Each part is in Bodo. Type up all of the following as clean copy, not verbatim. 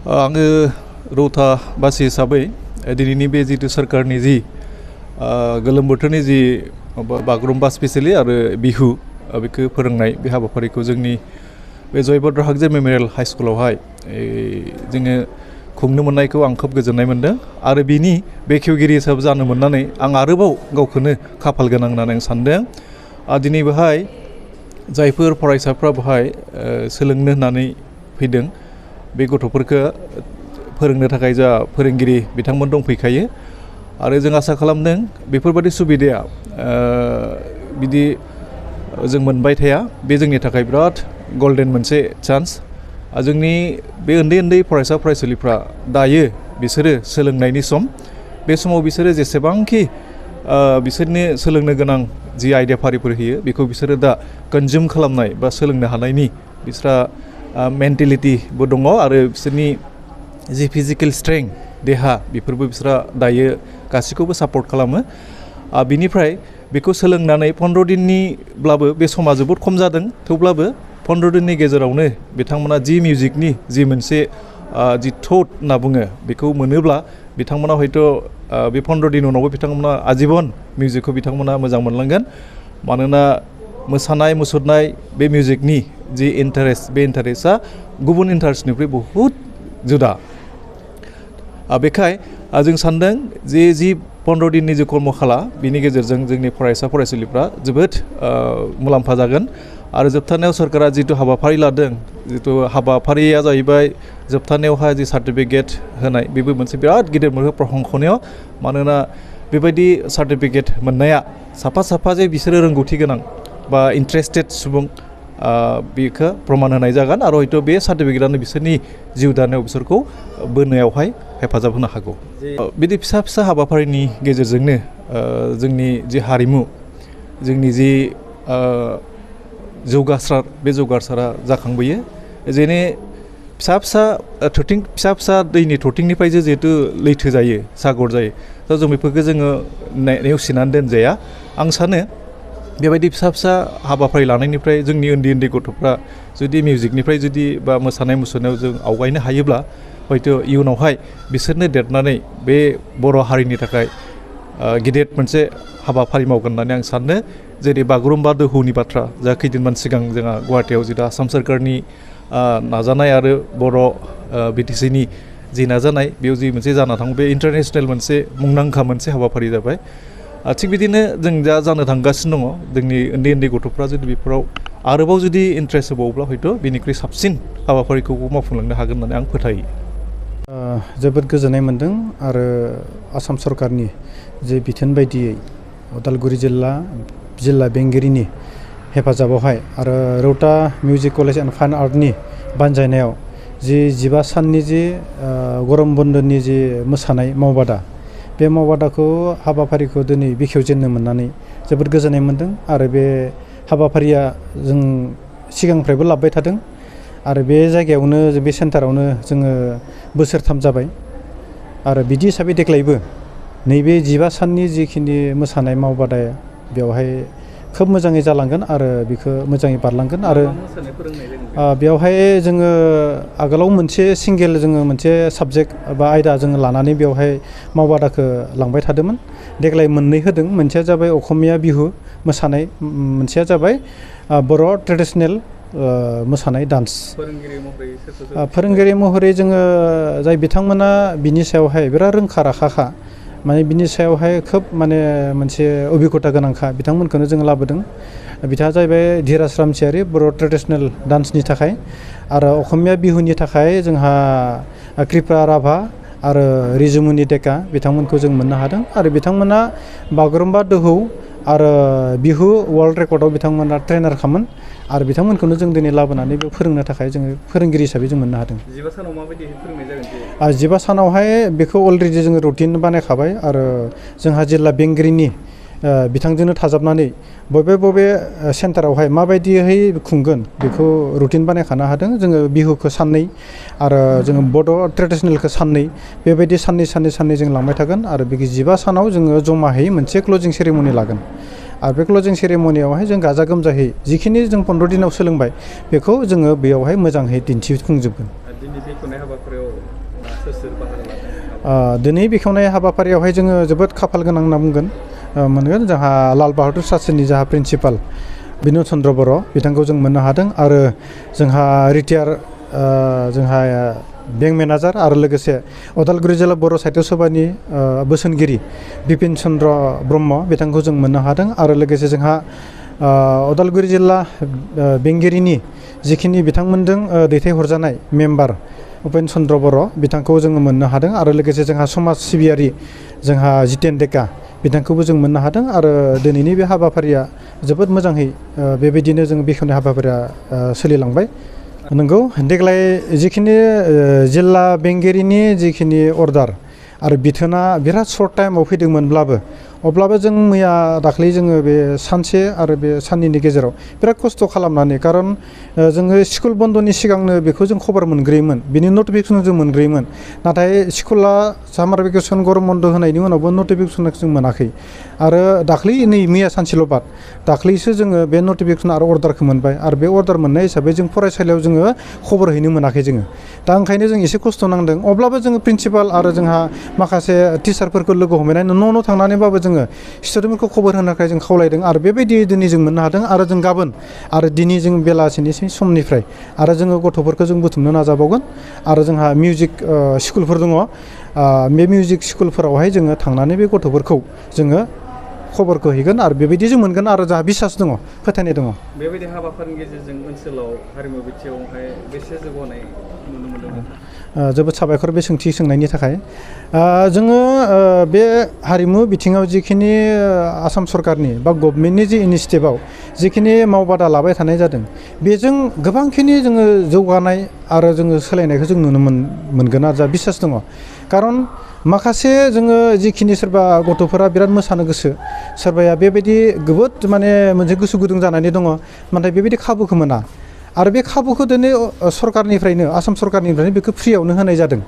आङो रौता बासि हिसाबै दिनैनि बे जितु सरकारनि जि गोलोम बोथोरनि जि बागुरुम्बा स्पेसियेलि आरो बिहु बेखौ फोरोंनाय बे हाबाफारिखौ जोंनि बे जयभद मेम'रियेल हाइ स्कुलावहाय जोङो खुंनो मोननायखौ आं खोब गोजोननाय मोनदों आरो बिनि बेखेवगिरि हिसाबै जानो मोननानै आं आरोबाव गावखौनो खाफाल गोनां होननानै आं सानदों। दिनै बेहाय जायफोर फरायसाफ्रा बेहाय सोलोंनो होननानै फैदों बे गथ'फोरखौ फोरोंनो थाखाय जा फोरोंगिरि बिथांमोन दंफैखायो आरो जों आसा खालामदों बेफोरबायदि सुबिदाया बिदि जों मोनबाय थाया। बे जोंनि थाखाय बिराद गल्डेन मोनसे चान्स। जोंनि बे उन्दै फरायसा फरायसुलिफ्रा दायो बिसोरो सोलोंनायनि सम। बे समाव बिसोरो जेसेबांखि बिसोरनि सोलोंनो गोनां जि आयदाफारिफोर होयो बेखौ बिसोरो दा कनजिउम खालामनाय बा सोलोंनो हानायनि बिस्रा मेन्टेलिटिबो दङ आरो बिसोरनि जि फिजिकेल स्ट्रेंथ देहा बेफोरबो बिसोरा दायो गासैखौबो सापर्ट खालामो। बिनिफ्राय बेखौ सोलोंनानै 15 दिननिब्लाबो बे समा जोबोद खम जादों, थेवब्लाबो 15 दिननि गेजेरावनो बिथांमोना जि मिउजिकनि जि मोनसे जि थट होनना बुङो बेखौ मोनोब्ला बिथांमोना हयथ' बे 15 दिन उनावबो बिथांमोना आजीबन मिउजिकखौ बिथांमोना मोजां मोनलांगोन। मानोना मोसानाय मुसुरनाय बे मिउजिकनि जि इन्टारेस्ट बे इन्टारेस्टआ गुबुन इन्टारेस्टनिफ्राय बहुद जुदा। बेखाय जों सानदों जि 15 दिननि जि कर्मखाला बिनि गेजेरजों जोंनि फरायसा फरायसुलिफ्रा जोबोद मुलाम्फा जागोन। आरो जोबथारनायाव सरकारा जितु हाबाफारि लादों, जितु हाबाफारिया जाहैबाय जोबथारनायावहाय जि सार्टिफिकेट होनाय, बेबो मोनसे बिराद गिदिर मोनसे प्रशंसनीय। मानोना बेबायदि सार्टिफिकेट मोननाया साफा जे बिसोरो रोंगौथि गोनां बा इन्टारेस्टेड सुबुं बेखौ प्रमान होनाय जागोन आरो हयथ' बे सार्टिफिकेटआनो बिसोरनि जिउ दानायाव बिसोरखौ बोनायावहाय हेफाजाब होनो हागौ। बिदि फिसा हाबाफारिनि गेजेरजोंनो जोंनि जि हारिमु, जोंनि जि जौगासार बे जौगासारा जाखांबोयो। जेने फिसा दैनि थरथिंनिफ्रायसो जिहेतु लैथो जायो, सागर जायो, दा जों बेफोरखौ जोङो नेवसिनानै दोनजाया। आं सानो बेबायदि फिसा हाबाफारि लानायनिफ्राय जोंनि उन्दै गथ'फ्रा जुदि मिउजिकनिफ्राय जुदि बा मोसानाय मुसुरनायाव जों आवगायनो हायोब्ला हयथ' इयुनावहाय बिसोरनो देरनानै बे बर' हारिनि थाखाय गिदिर मोनसे हाबाफारि मावगोन होननानै आं सानो। जेरै बागुरुम्बा दोहौनि बाथ्रा जा खैदिनमान सिगां जोंहा गुवाहाटियाव जितु आसाम सोरखारनि नाजानाय आरो बर' बिटिसिनि जि नाजानाय बेयाव जि मोनसे जाना थाङो बे इन्टारनेसनेल मोनसे मुंदांखा मोनसे हाबाफारि जाबाय। थिग बिदिनो जों दा जानो थांगासिनो दङ। जोंनि उन्दै गथ'फ्रा जुदि बेफोराव आरोबाव जुदि इन्ट्रेस्ट होबावोब्ला हयथ' बेनिख्रुइ साबसिन हाबाफारिखौबो मावफुंलांनो हागोन होननानै आं फोथायो। जोबोद गोजोननाय मोन्दों आरो आसाम सरकारनि जे बिथोन बायदियै उदालगुरि जिल्ला बेंगिरिनि हेफाजाबावहाय आरो रौता मिउजिक कलेज एन्ड फाइन आर्टनि बानजायनायाव जि 15 साननि जि गरम बन्दनि जि मोसानाय मावबादा, बे मावबादाखौ हाबाफारिखौ दिनै बेखेवजेननो मोननानै जोबोद गोजोननाय मोन्दों। आरो बे हाबाफारिया जों सिगांनिफ्रायबो लाबोबाय थादों आरो बे जायगायावनो बे सेन्टारावनो जोङो बोसोरथाम जाबाय। आरो बिदि हिसाबै देग्लायबो नैबे 15 साननि जिखिनि मोसानाय मावबादाया बेवहाय खोब मोजाङै जालांगोन आरो बेखौ मोजाङै बारलांगोन। आरो बेवहाय जोङो आगोलाव जोङो मोनसे साबजेक्ट बा आयदा जोङो लानानै बेवहाय मावबादाखौ लांबाय थादोंमोन। देग्लाय 2 होदों। मोनसेया जाबाय असमिया बिहु मोसानाय, मोनसेया जाबाय बर' ट्रेडिसनेल मोसानाय डान्स। फोरोंगिरि महरै जोङो जाय बिथांमोना बिनि सायावहाय बिराद रोंखा राखाखा, माने बिनि सायावहाय खोब मोनसे अभिगथा गोनांखा, बिथांमोनखौनो जों लाबोदों। बिथाङा जाहैबाय धीराज रामसियारि बर' ट्रेडिसनेल डान्सनि थाखाय, आरो असमिया बिहुनि थाखाय जोंहा कृपा राभा आरो रिजुमुनि डेका बिथांमोनखौ जों मोननो हादों। आरो बिथांमोना बागुरुम्बा दोहौ आरो बिहु वर्ल्ड रेकर्डआव बिथांमोना ट्रेनारखामोन आरो बिथांमोनखौनो जों दिनै लाबोनानै बे फोरोंनो थाखाय जोङो फोरोंगिरि हिसाबै जों मोननो हादों। 15 सानाव माबायदि फोरोंनाय जागोन? 15 सानावहाय बेखौ अलरेडि जोङो रुटिन बानायखाबाय आरो जोंहा जिल्ला बेंगिरिनि बिथांजोंनो थाजाबनानै बबे सेन्टारावहाय माबायदियै खुंगोन बेखौ रुटिन बानायखानो हादों। जोङो बिहुखौ 2 आरो जोङो बड' ट्रेडिसनेलखौ 2 बेबायदि साननै जों लांबाय थागोन। आरो बे 15 सानाव जोङो जमाहै मोनसे क्लजिं सेरेमनि लागोन। आरो बे क्लजिं सेरेमनियावहाय जों गाजा गोमजायै जिखिनि जों 15 दिनाव सोलोंबाय बेखौ जोङो बेयावहाय मोजाङै दिन्थिफुंजोबगोन। दिनैनि बेखेवनाय हाबाफारियाव सोर सोर बाहागो लादों? दिनै बेखेवनाय हाबाफारियावहाय जोङो जोबोद खाफाल गोनां होनना मोनगोन जोंहा लाल बाहादुर शास्त्रिनि जाहा प्रिन्सिपाल बिन'द चन्द्र बर' बिथांखौ जों मोननो हादों आरो जोंहा रिटायार जोंहा बेंक मेनेजार आरो लोगोसे उदालगुरि जिल्ला बर' साहित्य सभानि बोसोनगिरि बिपिन चन्द्र ब्रह्म बिथांखौ जों मोननो हादों आरो लोगोसे जोंहा उदालगुरि जिल्ला बेंगिरिनि जिखिनि बिथांमोनजों दैथायहरजानाय मेम्बार उपेन चन्द्र बर' बिथांखौ जोङो मोननो हादों आरो लोगोसे जोंहा समाज सिबियारि जोंहा जितेन डेका बिथांखौबो जों मोननो हादों आरो दिनैनि बे हाबाफारिया जोबोद मोजाङै बेबायदिनो जों बेखेवनाय हाबाफारिया सोलिलांबाय। नंगौ देग्लाय जिखिनि जिल्ला बेंगिरिनि जिखिनि अर्डार आरो बिथोना बिराद सर्ट टाइमाव फैदोंमोनब्लाबो अब्लाबो जों मैया दाख्लै जोङो बे सानसे आरो बे साननैनि गेजेराव बिराद खस्थ' खालामनानै खारन जोङो स्कुल बन्दनि सिगांनो बेखौ जों खबर मोनग्रोयोमोन बिनि नटिफिकेसन जों मोनग्रोयोमोन नाथाय स्कुला सामार भेकेसन गरम बन्द होनायनि उनावबो नटिफिकेसनखौ जों मोनाखै आरो दाख्लै नै मैया सानसेल' बाद दाख्लैसो जोङो बे नटिफिकेसन आरो अर्डारखौ मोनबाय आरो बे अर्डार मोननाय हिसाबै जों फरायसालियाव जोङो खबर हैनो मोनाखै जोङो दा ओंखायनो जों एसे खस्थ' नांदों अब्लाबो जोङो प्रिन्सिपाल आरो जोंहा माखासे टिचारफोरखौ लोगो हमहैनानै न' थांनानैबाबो जोङो स्टुडेन्टफोरखौ खबर होनो थाखाय जों खावलायदों आरो बेबायदि दिनै जों मोननो हादों आरो जों गाबोन आरो दिनै जों बेलासिनि समनिफ्राय आरो जोङो गथ'फोरखौ जों बुथुमनो नाजाबावगोन आरो जोंहा मिउजिक स्कुलफोर दङ बे मिउजिक स्कुलफोरावहाय जोङो थांनानै बे गथ'फोरखौ जोङो खबरखौ हैगोन आरो बेबायदि जों मोनगोन आरो जोंहा बिसास दङ फोथायनाय दङ। बेबायदि हाबाफारिनि गेजेरजों ओनसोलाव हारिमु बिथिङावहाय बेसे जौगानाय नुनो मोनदों? जोबोद साबायखर बे सोंथि सोंनायनि थाखाय जोङो बे हारिमु बिथिङाव जिखिनि आसाम सरकारनि बा गभमेन्टनि जि इनिसियेटिभआव जिखिनि मावबादा लाबाय थानाय जादों बेजों गोबांखिनि जोङो जौगानाय आरो जोङो सोलायनायखौ जों नुनो मोनगोन आरो जोंहा बिसास दङ खारन माखासे जोङो जिखिनि सोरबा गथ'फोरा बिराद मोसानो गोसो सोरबाया बेबायदि जोबोद माने मोनसे गोसो गुदुं जानानै दङ नाथाय बेबायदि खाबुखौ मोना आरो बे खाबुखौ दिनै सरकारनिफ्रायनो आसाम सरकारनिफ्रायनो बेखौ फ्रियावनो होनाय जादों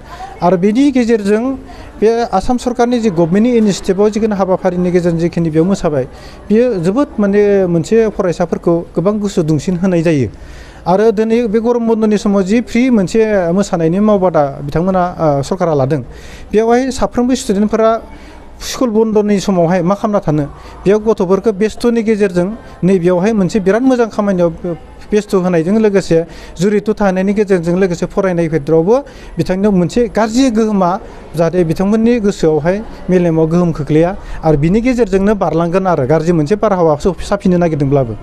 आरो बेनि गेजेरजों बे आसाम सरकारनि जि गभमेन्टनि इनिसियेटिभआव जिखिनि हाबाफारिनि गेजेरजों जिखिनि बेयाव मोसाबाय बियो जोबोद माने मोनसे फरायसाफोरखौ गोबां गोसो दुंसिन होनाय जायो आरो दिनै बे गरम बन्दनि समाव जि फ्रि मोनसे मोसानायनि मावबादा बिथांमोना सरकारा लादों बेयावहाय साफ्रोमबो स्टुडेन्टफोरा स्कुल बन्दनि समावहाय मा खालामना थानो बेयाव गथ'फोरखौ बेस्थ'नि गेजेरजों नैबेयावहाय मोनसे बिराद मोजां खामानियाव बेस्थ' होनायजों लोगोसे जुरित' थानायनि गेजेरजों लोगोसे फरायनाय खेथ्रआवबो बिथांनियाव मोनसे गाज्रि गोहोमा जाहाथे बिथांमोननि गोसोआवहाय मेलेमाव गोहोम खोख्लैया आरो बिनि गेजेरजोंनो बारलांगोन आरो गाज्रि मोनसे बारहावा साफिनो नागिरदोंब्लाबो